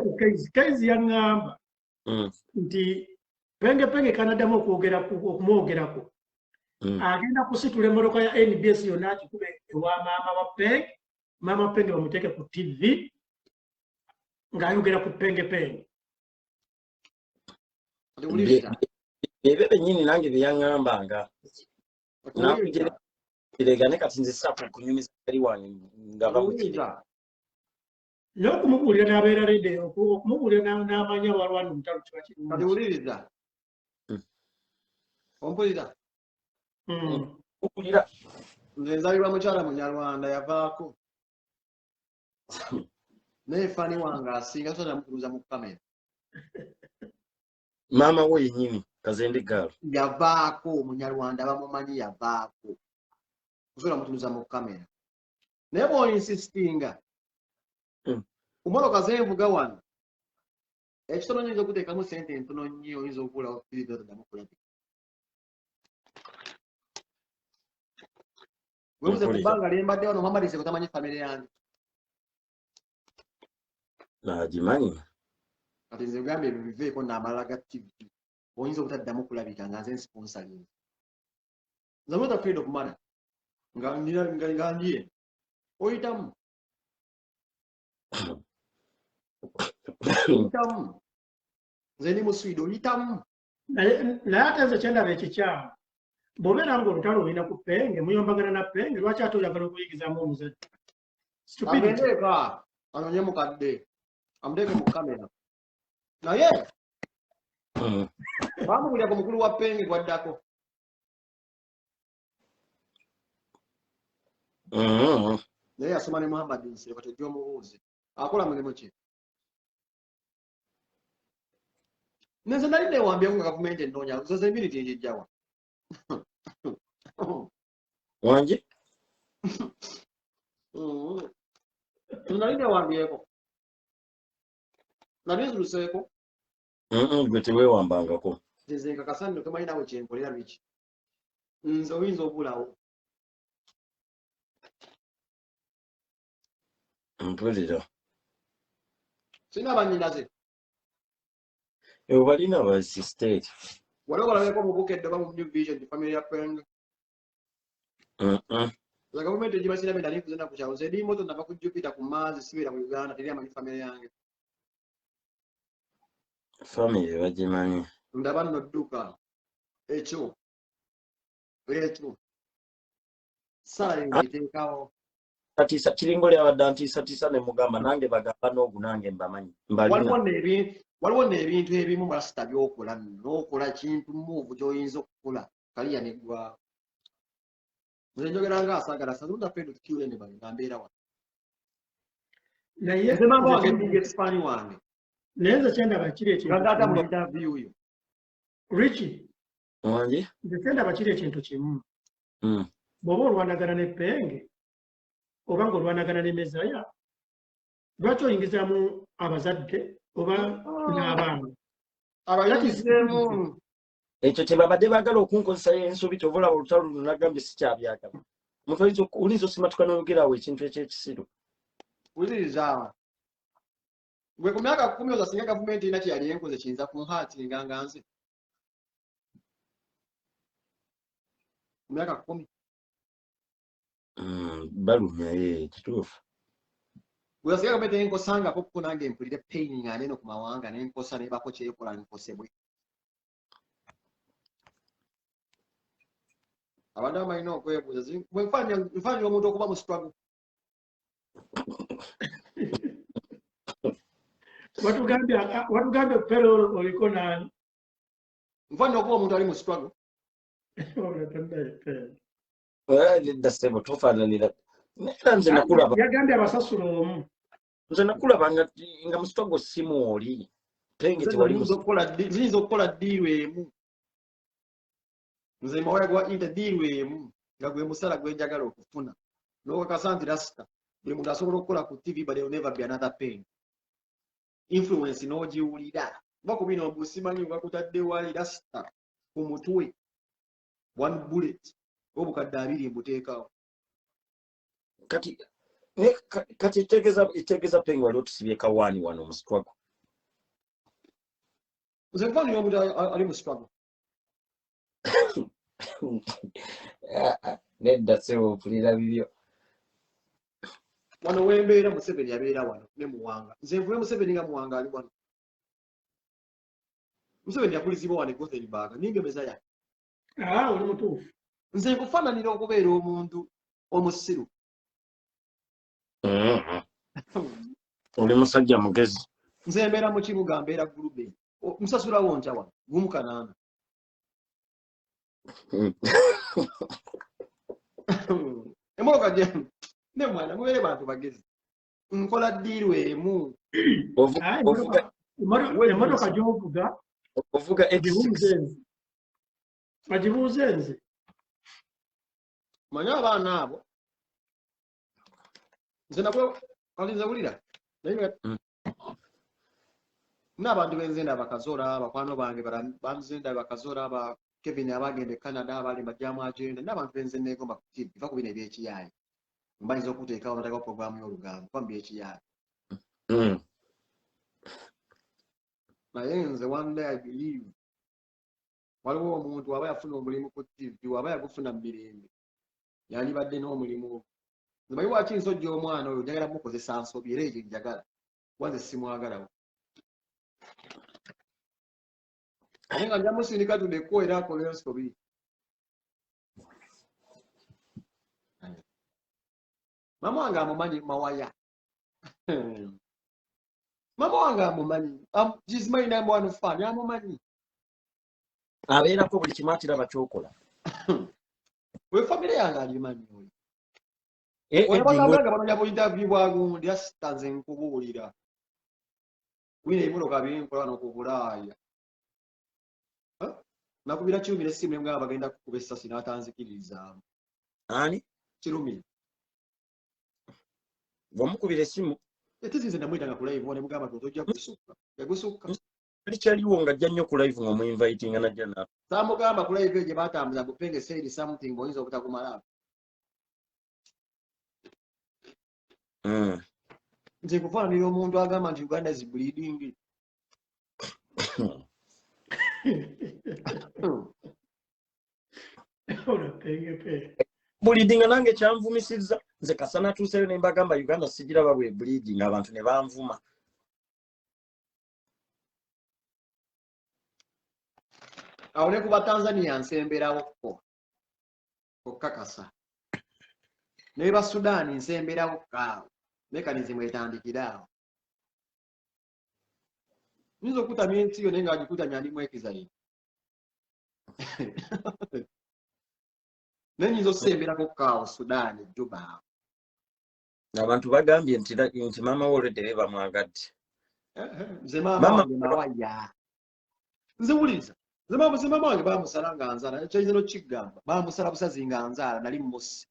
Ku Kaizi, Kaizi yaŋŋamba nti Penge Penge kanaddamu okumwogerako, agenda kusitula emmotoka ya NBS yonna akikube ewa maama wa Penge, maama wa Penge bamuteeke ku TV ng'ayogera ku Penge Penge. Kati wuliriza. Ebyo bennyini nange bye yaŋŋambanga. Kati wuliriza. Nakujerega ne kati nze saako okunyumiza kali wange nga bamukire. Wuliriza. Naye okumubuulira n'abeera ready, okumubuulira n'amanya walwana omutalo kiba kirungi. Kati wuliriza. Ompulira? Mpulira. Nze nzalirwa mukyala Munyarwanda yavaako. Naye fan wange asinga tosobola mutunuza mu kamera. Maama we yennyini Kazende Girl. Yavaako, Omunyarwanda bamumanyi yavaako. Osobola mutunuza mu kamera. Naye bw'oinsistinga ku mmotoka zenvuga wano, ekitono nyinza okuteekamu ssente entono nnyo, oyinza okugulawo bbiri toddamu kulabika. Webuze ku Mpulira. bbanga lye mbadde wano, Muhammad Nseko tamanyi famire yange. Nagimanyi. Kati nze gambye ebyo biveeko n'amalala ga TV. Oyinza obutaddamu kulabika nga nze nsponsoring. Nze I'm not afraid of money. Nga ndiye. Oyitamu. Oyitamu. Nze ndi mu Sweden, oyitamu. Naye ate nze kyendaba ekikyamu, bw'obeera ng'olutalo olina ku Penge, muyombagana na Penge, lwaki ate oyagala okuyigizaamu omuzadde? Stupidity. Agende eka anoonye mukadde amuteeke mu kamera. Naye bamubuulira ku mukulu wa Penge gwaddako. Naye yasoma ne Muhammad Nseko, tojja omubuuze. Akola mulimu ki? Nze nali neewambyeko nga gavumenti ennoonya, nze ze immunity njijjawa? Wangi? Nze nali neewambyeko. Nali nziruseeko. Gwe teweewambangako. Nze nkakasa nno tomanyi naawe kye nkolera biki. Nze oyinza obulawo. Mpulira. Sirina bannyinaze. Ebo balina ba state. Wali obalabeko mu Bukedde oba mu New Vision ti family ya Penge? Nze gavumenti egibasira be nali nfuze na ku kyalo. Nze ndi moto nava ku Jupiter ku Mars, sibeera mu Uganda, teri amanyi family yange. Family bagimanyi. Ndaba nno dduka. Ekyo. Ekyo. Sala ngiteekawo. Katiisa kiringa oli abadde antiisatiisa ne mugamba nange bagamba n'ogu nange mbamanyi. Mbalina. Waliwo nno ebintu ebimu masita by'okola nno, n'okola kintu move gy'oyinza okukola kaliya neggwawo. Nze njogera nga asaagala sa, don't afraid to kill anybody nga mbeera wano. Naye Nze maama wange biggest fan wange. Naye nze kyendaba kiri ekintu Nga taata mu kimu. interview yo. Richie. Wangi? Nze kyendaba kiri ekintu kimu. Bw'oba olwanagana ne Penge oba ng'olwanagana ne Mezaya, lwaki oyingizaamu abazadde oba n'abaana? Abayingizeemu. Ekyo kye babadde baagala okunkozesa ensobi, kyova olaba olutalo luno nagambye sikyabyagala. Omuntu oyinza osimatuka n'oyogerawo ekintu eky'ekisiru. Wuliriza. Gwe ku myaka 10 oza singa gavumenti erina kye yali enkoze kiyinza kunhaatinga nga nze. Ku myaka 10. Balumya, ye, kituufu. Gwe singa gavumenti enkosangako kuko nange mpulire pain nga neno ku mawanga n'enkosa nebako kyekola nkosebwe. Abantu abalina okwebuuza, bwe nfaanira omuntu okuba mu struggle. Watugambye Pere oliko nani? Nfaanira okuba omuntu ali mu struggle. Nedda ssebo, tofaananira. Era nze nakulaba. Yagambye abasasula omu. Nze nakulaba nga mu struggle si mwoli. Penge Nze tewali nziyinza okukola ddiiru emu. Nze mawaya gwa inter ddiiru emu nga gwe musala gwe njagala okufuna. N'okakasa nti rasita buli muntu asobola okukola ku TV, but there will never be another pain. Influence n'ogiwulira. Oba ku bino mbu simanyi bakutadde wali rasita ku mutwe. One bullet. Obukadde 20 mbuteekawo. Kati, ne, kati etegeeza Penge wali otusibye kawaani wano mu struggle. Nze nkufaananira omuntu ali mu struggle. Nedda ssebo, mpulira bibyo. Wano wembeera Museveni yabeera wano ne Muwanga. Nze nvume Museveni nga Muwanga ali wano. Museveni yakulizibwa wano e Gothenburg, ninga mezaya. Ah, oli mutuufu. Nze nkufaananira okubeera omuntu omusiru. Oli musajja mugezi. Nze mbeera mu kibuga, mbeera Gulube. Musasulawo ntya wano? Gumu kanaana. Emmotoka gye ne mwana mubeere bantu bagezi. Nkola ddiiru emu. Emmotoka gy'ovuga ovuga X6. Agibuuze nze. Manyi abaana abo. Nze nabwe kati nze wulira. Naye n'abantu benzenda bakazora, bakwano bange banzenda bakazora, ba Kevin abagenda e Canada, abali bajjamu agenda, n'abantu benze neegomba ku TV, va ku bino eby'ekiyaayi. Mbayinza okuteekawo n'oteekawo programu y'olugambo, kuba mu by'ekiyaayi. Naye nze one day I believe waliwo omuntu aba yafuna omulimu ku TV, waba yagufuna mu mirembe, yandibadde n'omulimu ogwo. Nze manyi lwaki nsojja omwana oyo, njagala mukozesa nsobi, era ekyo njagala. Kuba nze simwagalawo. Naye nga nja musindika tudeko era akole ensobi. Mama wange amumanyi Mawaya. Mama wange amumanyi. She's my number one fan, amumanyi. Abeerako buli kimu akiraba ky'okola. We family yange agimanyi oyo. Oyo bagamba nga banoonya bu interview bwa gundi, asita nze nkubuulira. Wino ebimotoka binkola wano ku Bulaaya. Nakubira Kirumira essimu ne mugamba bagenda kukuba essasi n'atanzikiririzaamu. Ani? Kirumira. Wamukubira essimu? Ate nze namuyitanga ku live ne mugamba nti tojja kusukka. Yagusukka. Kali kyaliwo ng'ajja nnyo ku live ng'omuinvitinga n'ajja na. Saamugamba ku live eyo gye batambuza mbu Penge said something ng'oyinza obutakumala. Nze nkufaananira omuntu agamba nti Uganda is bleeding. Bleeding nange kyanvumisizza. Nze kasana natuuseyo ne mbagamba Uganda sigiraba bwe bleeding, abantu ne banvuma. Awo ne kuba Tanzania nsemberawo ko. Okukakasa. Ne ba Sudan nsemberawo ko awo. Mechanism etandikira awo. Nyinza okukutamya ensi yo naye ng'agikutamya ndi mwekizayi. Naye nyinza okusemberako ko awo Sudan, Juba awo. Abantu bagambye nti maama we olwedde be bamwagadde. Nze maama wange Mawaya. Nze wuliriza. Nze maama wange baamusala nga nzaala. Kyayinza n'okukigamba. Baamusala busazi nga nzaala, nali musi.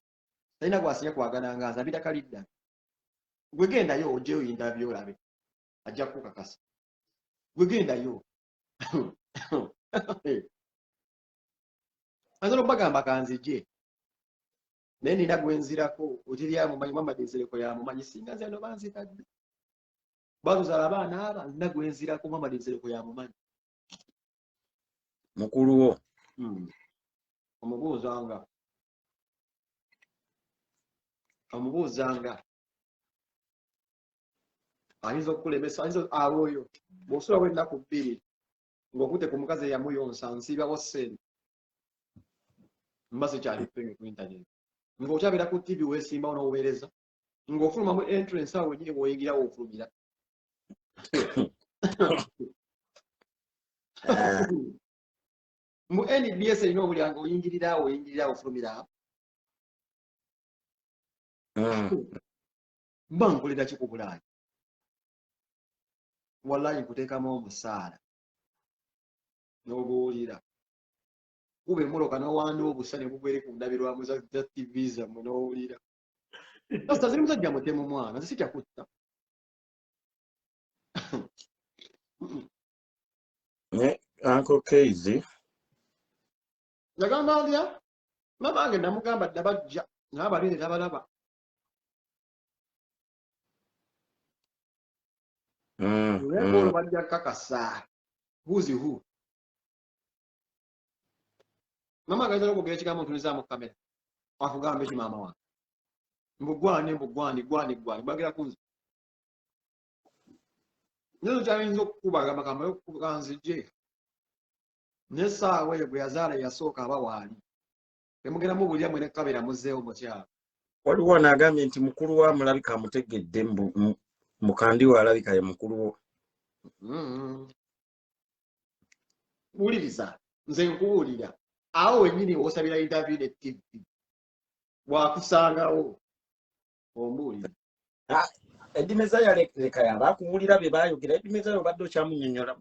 Talina gw'asinga kwagala nga nze, abita kalidda. Gwe gendayo ojjeyo interview olabe. Ajja kukukakasa. Gwe gendayo. Ayinza n'okubagamba kanzije. Naye nina gwe nzirako, oteri amumanyi, Muhammad Nsereko y'amumanyi, singa nze no banzitadde. Batuzaala abaana aba, nina gwe nzirako, Muhammad Nsereko y'amumanyi. Mukulu wo. Omubuuzanga. Omubuuzanga. Ayinza okukulemesa, ayinza awo oyo. Bw'osulawo ennaku bbiri ng'okutte ku mukazi eyamuyonsa, nsiibawo ssente. Mba sikyali Penge ku internet. Ng'okyabeera ku TV weesimbawo n'oweereza. Ng'ofuluma mu entrance awo wennyini w'oyingirawo ofulumira. Mu NBS erina omulyango oyingirira awo, oyingirira awo, ofulumira awo. Mba nkolera ki ku Bulaaya? Wallahi nkuteekamu omusaala. N'obuwulira. Kuba emmotoka n'owanda obusa ne bugwa eri ku ndabirwamu za TV zammwe n'owulira. Pastor, ziri musajja mutemu mwana, nze sitya kutta. Ne Uncle Keizi. Yagamba ndya? Mama wange namugamba dda bajja, naye abalinde tabalaba. Naye olwo bajja kukakasa. Who's who? Mama agayinza n'okwogera ekigambo ntunizaamu kamera. Akugambe ki maama wange? Mbu gwani, mbu gwani, gwani, gwani. Gwagera ku nze. Nyezo kyayinza okukuba agamba kamale okukuba nzije. N'essaawa eyo gwe yazaala yasooka aba waali. Temugenda mubuulira mwe ne kamera muzzeewo mukyalo. Waliwo wano agambye nti mukulu wa mulabika amutegedde mbu mukandiwo alabika ye mukulu wo. Wuliriza, nze nkubuulira. Awo wennyini osabira interview ne TV. Wakusangawo. Ombuulira. Eddie Mezaya leka yaba akubuulira bye baayogera. Eddie Mezaya obadde okyamunnyonnyola.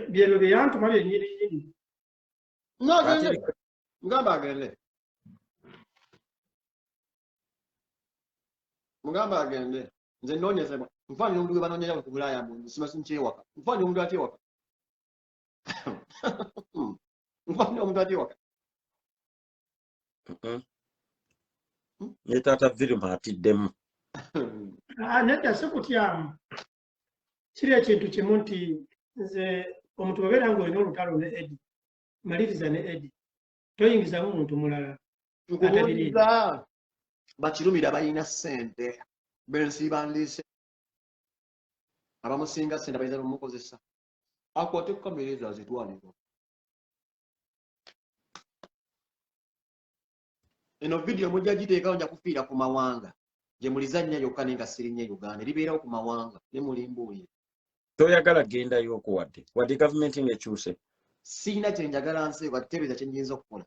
Byebyo bye yantuma byennyini nnyini. Nagende. Mugamba agende. Mugamba agende. Nze nnoonyezebwa. Nfaanira omuntu gwe banoonyeza ku Bulaaya mbu nsima nkyewaka. Nfaanira omuntu atyewaka. Nfaanira omuntu atyewaka. Ne taata Vilma atiddemu. Nedda si kutyamu. Kiri ekintu kimu nti nze omuntu bw'obeera ng'olina olutalo ne Eddie, maliriza ne Eddie. Toyingizamu muntu mulala. Nkubuuliza bakirumira balina ssente bensiibandiise abamusinga ssente bayinza n'omukozesa akwate kamera ezo azitwaleko. Eno vidiyo mujja giteekawo nja kufiira ku mawanga gye mulizannya yokka naye nga sirinnya Uganda eribeerawo ku mawanga ne mulimbuulire. Toyagala gendayo okuwadde wadde gavumenti ng'ekyuse. Sirina kye njagala nsi bateebereza kye nnyinza okukola.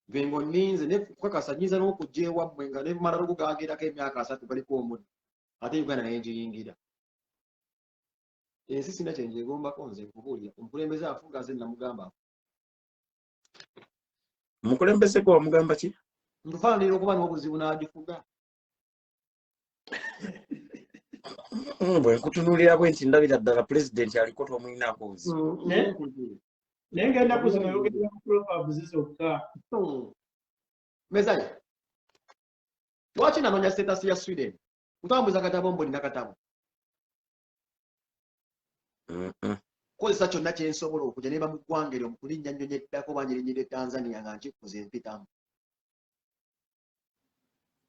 Nze ng'onninze ne kukakasa nnyinza n'okujja ewammwe nga ne malalo go gagerako emyaka 3 galiko omuddo ate Uganda naye ngiyingira. Ensi sirina kye njegombako nze nkubuulira omukulembeze afuga nze namugamba. Omukulembeze gwe wamugamba ki? Ntufaananira okuba n'obuzibu n'agifuga. Bwe nkutunuulira bwe nti ndabira ddala pulezidenti aliko tomulinaako obuzibu. Naye ngenda kuzino yogerera ku proverbs zokka. Mezaya, lwaki namanya status ya Sweden? Ntambuza katabo mbuli nakatabo. Kozesa kyonna kye nsobola okujja ne mu ggwanga eryo mu kulinnya nnyonyi eddako banjirinyidde Tanzania nga nkikuze mpitamu.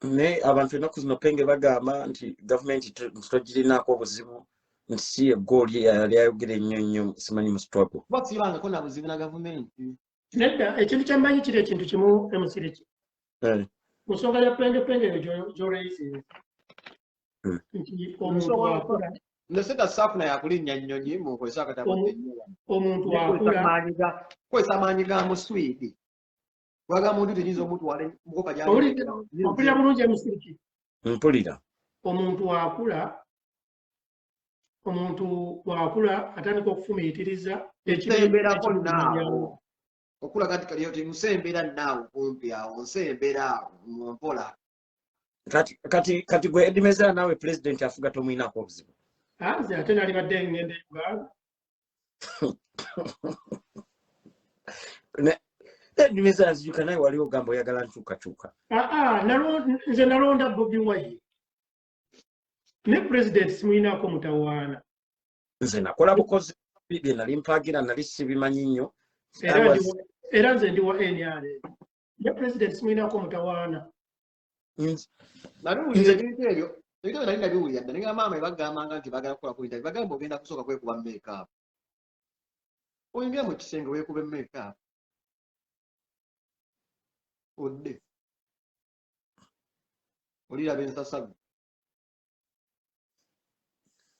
Naye abantu ennaku zino Penge bagamba nti gavumenti togirinaako obuzibu nti si ye ggooli yali ayogera ennyo nnyo simanyi mu struggle. Kuba sibangako na buzibu na gavumenti. Nedda ekintu kye mmanyi kiri ekintu kimu emusiriki. Ku nsonga ya Penge Penge eyo gy'oleyisinze. Nti omuntu akula. Nze seta saafuna yakulinnya nnyonyi mu nkozesa akatabo Omuntu akula. Kozesa amaanyi ga Muswidi. Waga muntu tenyinza omutwala mukoka gy'ali. Mpulira bulungi emusiriki. Mpulira. Omuntu akula. Omuntu bw'akula atandika okufumiitiriza ekisemberako naawo. Okulaga nti kali oti nsembera naawo kumpi awo nsembera mu mpola. Kati gwe Eddie Mezaya naawe pulezidenti afuga tomuyinaako obuzibu. Nze ate nalibadde ngenda e Uganda. Eddie Mezaya nzijuka naye wali ogamba oyagala nkyukakyuka. Nze nalonda Bobi Wine. Ne pulezidenti simuyinaako mutawaana. Nze nakola bukozi bye nali mpagira nali sibimanyi nnyo. Era nze ndi wa NRM. Ne pulezidenti simuyinaako mutawaana. Nabiwulira ebintu ebyo. Ebintu nali nabiwulira dda. Naye maama ebagambanga nti baagala kukola ku interview. Bagamba ogenda kusooka kwekuba make-up. Oyingira mu kisenge weekube make-up. Odde. Oliraba ensasagge.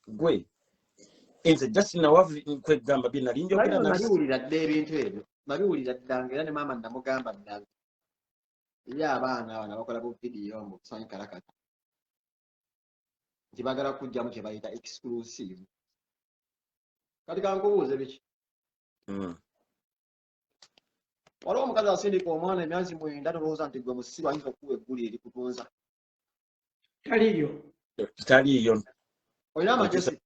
Gwe nze just nawavu kwegamba bye nali njogera nabiwulira dda ebintu ebyo. Nabiwulira dda ng'era ne maama namugamba dda. Ye abaana bano abakola bu vidiyo mbu kusanyi kalakata. Nti baagala kuggyamu kye bayita exclusive. Kati kankubuuze biki? Waliwo omukazi asindika omwana emyezi 9 tolowooza nti gwe musiru ayinza okukuwa egguli erikutunza. Taliiyo. Taliiyo. Olina amagezi.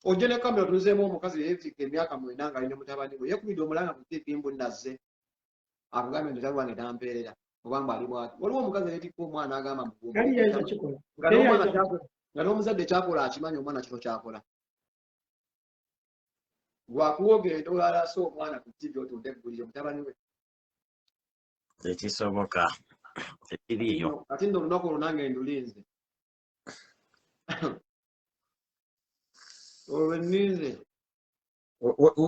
Ojje ne kamera otunuzeemu omukazi yeetikka emyaka 9 ng'alina mutabani we. Yeekubidde omulanga ku TV mbu nazze. Akugambye nti tali wange tampeerera oba mbu ali bw'ati. Waliwo omukazi yeetikka omwana agamba mbu Tali yayinza kikola. Nga n'omuzadde kyakola akimanyi omwana kino kyakola. Lwakuba ogenda olalaasa omwana ku TV otunda eggulire mutabani we. Tekisoboka, tekiriiyo. Ate nno olunaku olwo nange ndulinze. Olwo nninze.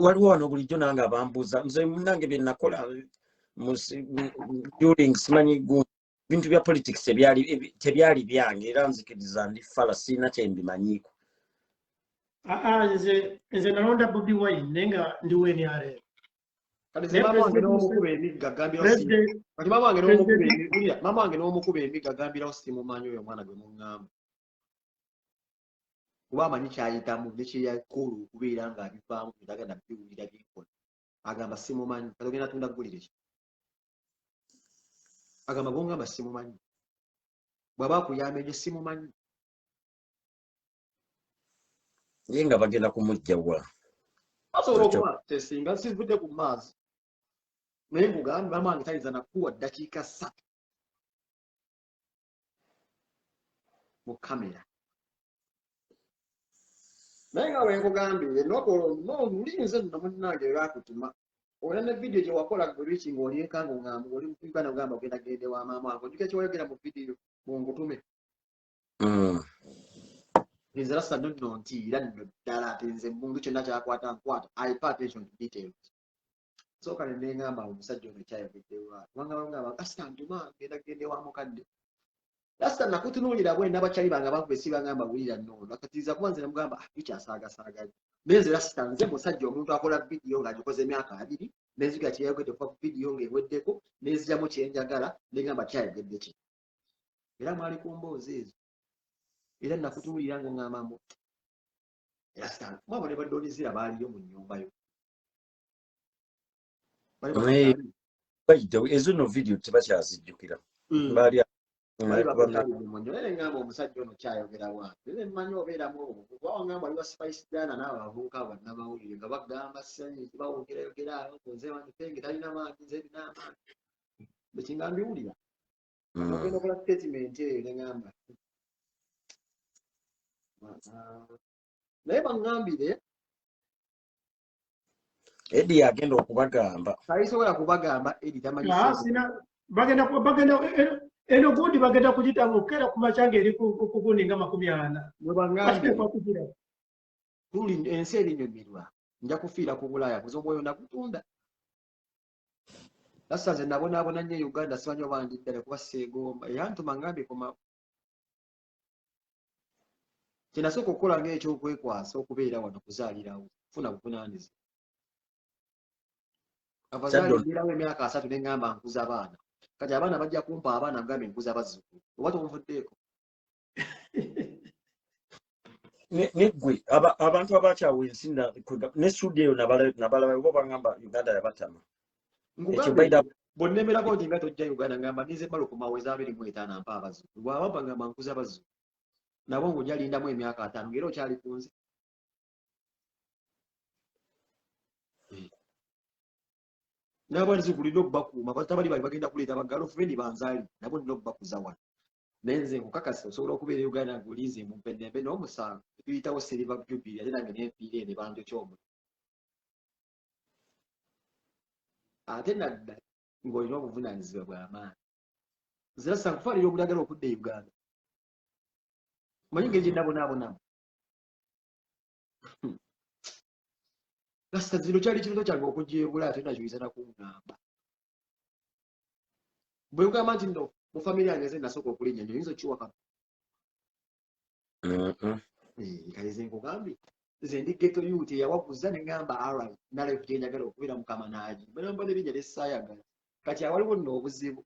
Waliwo wano bulijjo nange abambuuza nze munange bye nakola during simanyi bintu bya politics tebyali byange, era nzikiriza ndi fala, sirina kyembimanyiiko. Aa, nze nalonda Bobi Wine naye nga ndi wa NRM. Kati nze maama wange n'omukuba emigga agambirawo kati maama wange n'omukuba emigga, maama wange n'omukuba emigga agambirawo simumanyi oyo omwana gwe muŋŋamba. Kuba amanyi kyayitamu ne kye yakola okubeera ng'abivaamu tagenda biwulira byenkola. Agamba simumanyi, kati ogenda tunda ggulire ki? Agamba gw'ongamba simumanyi. Bw'aba akuyamba ennyo simumanyi. Ye nga bagenda kumujja wa? Basobola okuba tesinga sivudde ku maazi. Naye nkugambye maama wange tayinza nakuwa ddakiika 3 mu kamera. Naye nga bwe nkugambye ennaku olwo n'olulinze nno munnange lwakutuma. Olina ne vidiyo gye wakola gwe Rich ng'oli eka ng'ongamba oli mu Uganda ogamba ogenda gende wa maama wange. Ojjukira kye wayogera mu vidiyo bw'onkutume. Nze rasa nno nno ntiira nno ddala ate nze muntu kyonna kyakwata nkwata. I pay attention to details. Sooka ne nengamba omusajja ono kyayogedde wa. Kubanga bangamba rasa ntuma ngenda gende wa mukadde. Rasa nakutunuulira bwe n'abakyali bange abantu be si bangamba wulira nno. Nakatiriza kuba nze namugamba, bikyasagasaaga. Naye nze rasa nze musajja omuntu akola vidiyo ng'agikoze emyaka 2, nenzija kye yayogedde okuva ku vidiyo ng'eweddeko, nenzigyamu kye njagala, ne ngamba kyayogedde ki. Era mwali ku mboozi ezo. Era nakutunuulira ng'oŋŋamba mbu, rasa, mwabo ne badonizira baaliyo mu nnyumba yo. Bali Naye, bakyali. By the way, ezo no video tebakyazijjukira. Baali Bali kuba bakyali mu nnyumba. Naye ngamba omusajja ono kyayogera bw'atyo. Era mmanyi obeeramu obwo. Kuba wangamba wali wa Spice Diana n'abo abavubuka bannamawulire nga bagamba ssanyu, bawogerayogera awo, nze wange talina maanyi, nze nina amaanyi. Bwe kinga mbiwulira. Ogenda okola statement eyo ne ngamba. Naye baŋŋambire. Eddie agenda okubagamba. Talisobola kubagamba Eddie tamanyi ssente. Sina, bagenda ku-, bagenda, eno gundi bagenda kugita bukera ku makya ng'eri ku gundi nga 40. Bwe baŋŋambire. Bakiteekwa kugira. Tuli ensi erinyumirwa. Nja kufiira ku Bulaaya, kuza omwoyo nakutunda. Lasa nze nabonaabona nnyo e Uganda, simanyi oba ndi ddala kuba seegomba. Eyantuma ngambye koma. Kye nasooka okukola ng'ekyokwekwasa okubeera wano kuzaalirawo, kufuna buvunaanyizibwa. Abazaali Kyaddo. mbeerawo emyaka 3 ne ŋŋamba nkuza baana. Kati abaana bajja kumpa abaana ngambe nkuza bazzukulu. Oba tonvuddeeko? Ne ggwe, abantu abakyawa ensi ne Sudi eyo nabalaba oba bangamba Uganda yabatama. Nkugambye Ekyo by the bw'onnemerako nti nga tojja Uganda ngamba ninze mmala okumaweza 25 mpa abazzukulu. Bw'abampa ngamba nkuza bazzukulu. Nabo ng'ojja lindamu emyaka 5 ng'era okyali ku nze. N'abazzukulu nina obbakuuma, batabani bange bagenda kuleeta ba girlfriend banzaali, nabo nina obbakuza wano. Naye nze nkukakasa osobola okubeera e Uganda ng'olinze mu mpendembe n'omusango. Tuyitawo Silver Jubilee ate nange ne nfiira eno ebanjokya omuliro. Ate nadda ng'olina obuvunaanyizibwa bw'amaanyi. Nze rasa nkufaanira obulagala okudda e Uganda. Omanyi engeri gye nabonaabonamu? Rasa zino kyali kirooto kyange okujja e Bulaaya tolina ky'oyinza na kuŋŋamba. Bwe nkugamba nti nno mu famire yange nze nasooka okulinnya nnyo, oyinza okkiwakana? Kale nze nkugambye, nze ndi ghetto youth eyawaguza ne ŋŋamba alright, nalaba gye njagala okubeera Mukama n'agi. Bwe namba n'erinnya lye ssaayagala. Kati awaliwo nno obuzibu.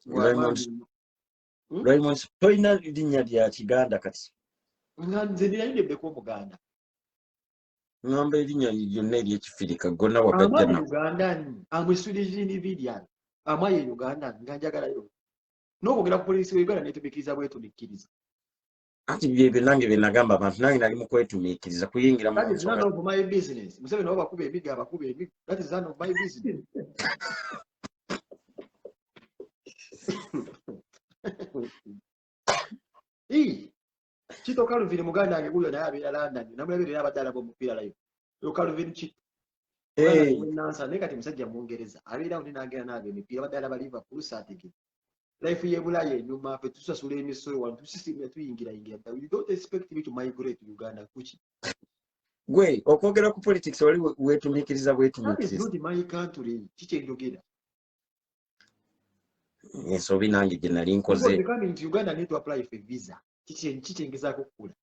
Raymond, Raymond, tolina linnya lya Kiganda kati? Nga nze ndinayineddeko Omuganda. Ŋŋamba erinnya lyonna ery'Ekifirika, gonna wagajja Am I nako. Ugandan? I'm a Swedish individual. Am I a Ugandan? Nga njagalayo. N'okwogera ku poliisi wa Uganda neetumiikiriza bwetumiikiriza. Anti byebyo nange bye nagamba abantu, nange nali mu kwetumiikiriza kuyingira mu That is nsonga. none of my business. Museveni nabo bakuba emiggo, abakuba emiggo. That is none of my business. Ee. Kito Calvin muganda wange guyo naye abeera London, namulabira era abadde alaba omupiira live. Oyo Calvin Kito. Nansa naye kati musajja Mungereza abeerawo ne n'agenda n'aba emipiira, abadde alaba Liverpool Saturday. Life y'e Bulaaya enyuma, ffe tusasula emisolo wano, tusisimira tuyingirayingira ddala. You don't expect me to migrate to Uganda kuki? Gwe okwogera ku politics wali weetumiikiriza That is bwetumiikiriza. not my country. Kiki enjogera? Ensobi nange gye nali Because nkoze. coming to Uganda, I need to apply for a visa. Kiki ngezaako okukola?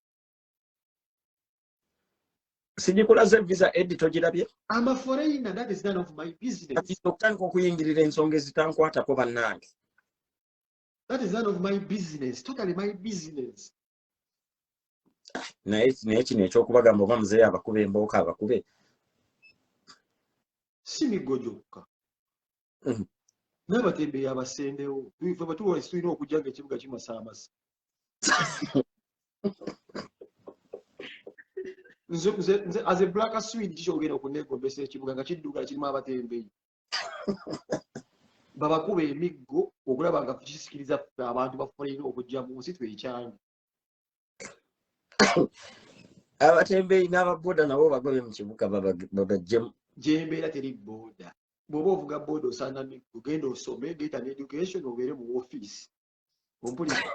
Sigikulaze visa edi togirabye? I'm a foreigner, that is none of my business. Kati okutandika okuyingirira ensonga ezitankwatako bannange. That is none of my business. Totally my business. Naye kino ekyokubagamba oba muzeeyi abakube embooka abakube. Si miggo gyokka. N'abatembeeyi abasembewo. Ffe bwe tuwa tulina okujja ng'ekibuga kimasaamasa. Nze as a black Swede kikyogenda okuneegombesa ekibuga nga kiddugala kirimu abatembeeyi. Babakuba emiggo okulaba nga kisikiriza ffe abantu ba foreign okujja mu nsi twekyange. Abatembeeyi n'ababoda nabo bagobe mu kibuga babaggyemu. Gye mbeera teri boda. Bw'oba ovuga boda osaana miggo, genda osome, get an education, obeere mu ofiisi. Ompulira?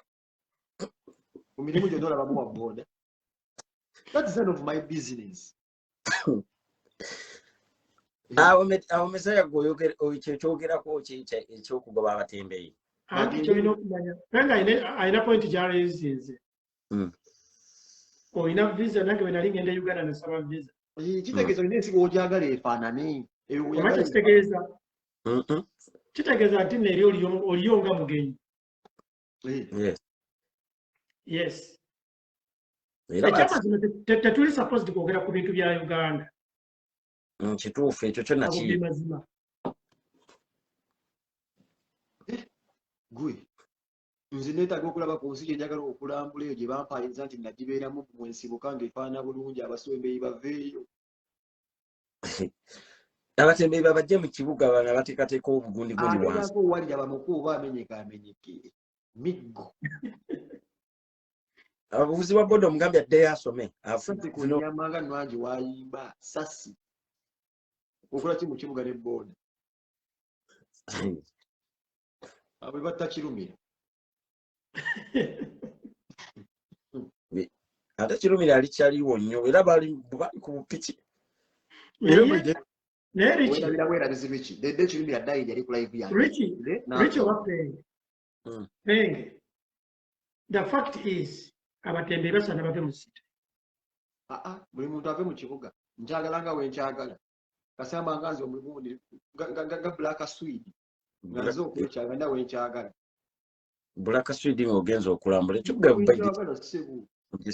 Mu mirimu gyonna olabamu wa boda. That is none of my business. Awo Mesaya gwe kyokyogerako ki ekyokugoba abatembeeyi? Anti kyolina okumanya, Penge alina point gy'arezinze. Olina visa, nange bwe nali ngenda e Uganda nasaba visa. Kitegeeza olina ensi w'ogyagala efaanane. Eyo Oba oyagala kitegeeza? Kitegeeza nti nno eri oliyo nga mugenyi. Yes. Yes. Era Ekyamazima tetuli supposed kwogera ku bintu bya Uganda. Kituufu ekyo kyo Ago ge nakiri. mazima. Gwe. Nze neetaaga okulaba ku nsi gye njagala okulambula eyo gye bampaayiriza nti nagibeeramu mwe nsibuka ng'efaanana bulungi, abaswembeyi baveeyo. Abatembeeyi babajje mu kibuga bano abateekateeka obugundibundi wansi. Agezaako owalira bamuku oba amenyeka amenyeke. Miggo. Abavuzi ba boda omugambye addeyo asome. Sasi ku nnyama nga Nwangi w'ayimba, sasi. Okola ki mu kibuga ne boda? Abo batta Kirumira. Ate Kirumira ali kyaliwo nnyo era bali ku bupiki. Naye Richie. Werabira bwerabizi Richie. Dede Kirumira died yali ku live yange. Richie, Nze na- Richie oba Penge? Penge. The fact is, abatembeeyi basaana bave mu city. Buli muntu ave mu kibuga. Nkyagala nga we nkyagala. Kasamba nga nze omugundi, nga Black Swede. Nga nze okwekyagala nga we nkyagala. Black Swede ng'ogenza okulambula. Ekibuga We Bayidi. nkyagala ssebo. Yes.